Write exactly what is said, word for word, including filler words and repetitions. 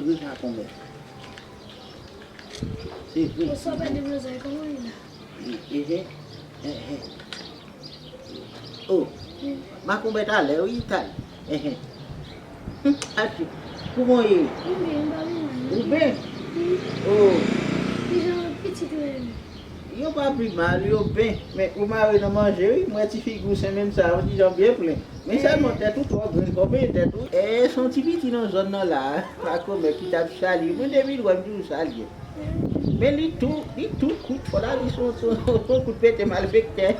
Wi, makomè. Se vre. Ou sa pa deblozay, kòman li la? Ehe. Ehe. Oh, makomè talè, wi, talè. Ehe. Achi, kouman w ye? Mwen byen, m pa pi mal. Ou byen? Wi. Oh. Kijan pitit ou ye? Yo pa pi mal, yo byen. Men ou mare nan manje, wi. M wè ti figi w semenn sa, yon ti jan byen plen. Men sèlman tèt ou twò grenn, konprann tèt ou. E, se yon ti piti nan zòn nan la. Makomè ki t ap salye. Mwen depi l wè m toujou salye. Men li tou, li tou kout, fò la li se yon, se yon, se yon kout pete malfektè.